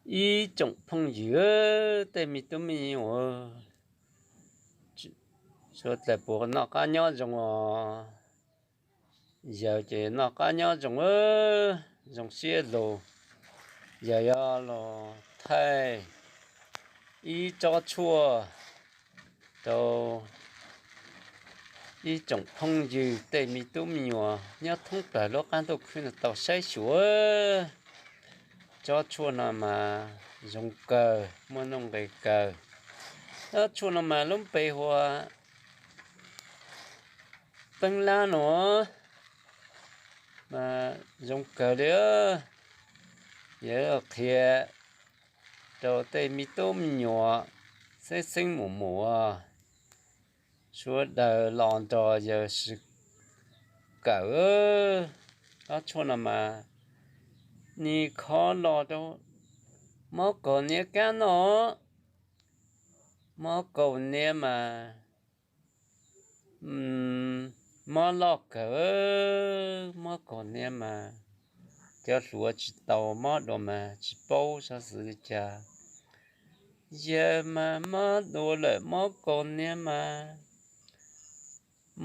Ib tsoom phooj ywg, tej me tub me nyuam, suav dlawg puas noj qab nyob zoo os? Yawg ces noj qab nyob zoo, zoo siab lug. Yawg yuav los thaij ib tsob tshuaj rau ib tsoom phooj ywg tej me tub me nyuam nyob thoob plaws lub qab ntuj khwb no tau saib xyuas. Tsob tshuaj no mas zoo kawg, muaj nuj nqis kawg. Tsob tshuaj no mas lub npe hu ua teeb lab no mas zoo kawg li. Yawg qhia rau tej me tub me nyuam xeeb xeeb mus mus, sawv daws los nrog yawg sib kawm. Tsob tshuaj no mas nws kho los rau mob kaus hniav kab noj. Mob kaus hniav mas mob loj kawg. Mob kaus hniav mas cov hluas tsis tau mob dua mas tsis paub xov xwm li cas. Yawg mas mob dua lawm, mob kaus hniav mas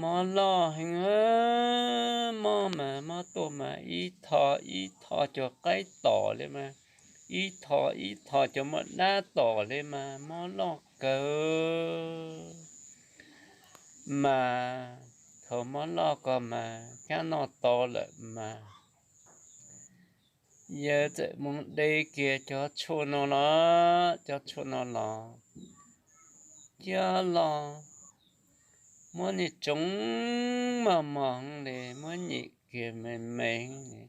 mob loj heev. Mob mas mob tuaj mas ib tho ib tho cov qaib tom li mas, ib tho ib tho cov muaj dab tom li mas mob loj kawg. Mas thaum mob loj ko mas kab noj to lawm mas yawg txawm mus de kiag cov tshuaj no los, cov tshuaj no los coj los muab niag tsoov mos mos li, muab nyem kiag me me li,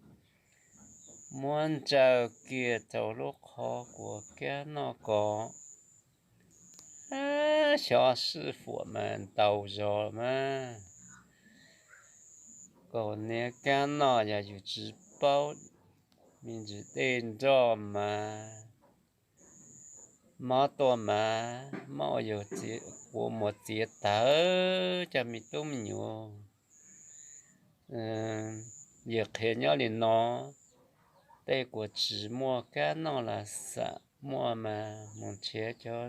muab ntsaws kiag rau lub qhov kuas kab noj ko. Xyov sij huam mas ntau zog mas, kaus hniav kab noj yog yus tsis paub, me ntsis dej nroj mas mob tuaj mas mob ua yus muag txiav tawv cov me tub me nyuam. Yawg qhia nyob li no, tej kuas tsis muaj kab noj los xam muaj mas mus nrhiav cov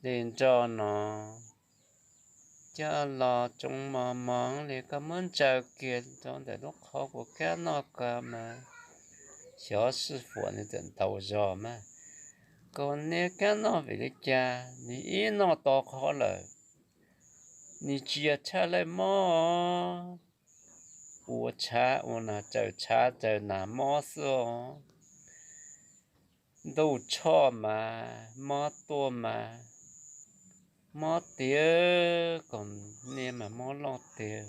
dej nroj no coj los tsoov mos mos li, koj muab ntsaws kiag rau ntawm lub qhov kuas kab noj ko mas xyov sij huam nws txawm ntau zog mas. Kaus hniav kab noj vim li cas nws ib noj to qhov lawm, nws tsis yog tshaj lawj mob, ua tshav ua nag, raws tshav raws nag mob xwb os. Ntuj tshoj mas mob tuaj mas mob tiag, kaus hniav mas mob loj tiag.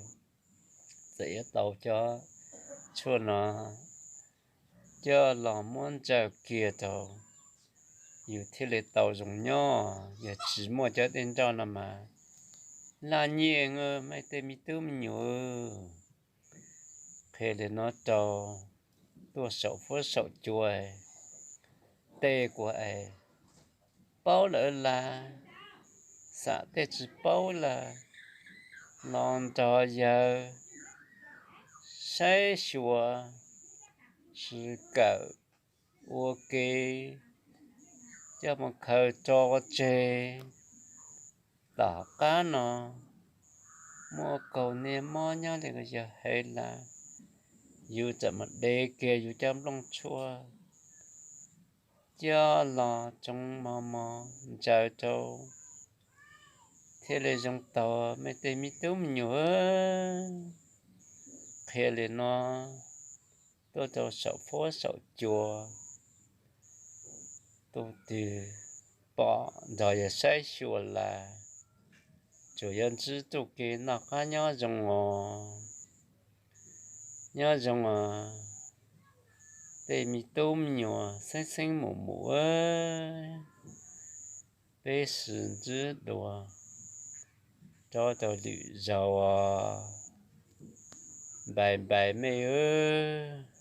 Txawm yuav tau cov tshuaj no coj los muab ntsaws kiag rau yus thiaj li tau zoo nyob. Yog tsis muaj cov dej nroj no mas laj nyiaj, mej tej me tub me nyuam. Qhia li no rau tuaj saum fuab saum cua, tej kuas es paub lawm las, xam tej tsis paub las, los nrog yawg saib xyuas, sib kawm ua ke, coj mus khaws tso tseg. Tom qab no muaj kaus hniav mob nyob li yawg hais las, yus txawm mus de kiag yus cov nplooj tshuaj coj los tsoov mos mos ntsaws rau thiaj li zoo tau mej tej me tub me nyuam. Qhia li no tuaj rau saum fuab saum cua, tus twg pom nrog yawg saib xyuas las, tsuas yuav ntsib txuj kev noj qab nyob zoo os. Nyob zoo os, tej me tub me nyuam xeeb xeeb mus mus, peb sib ntsib dua rau lwm zaus os. Npais npais mej os.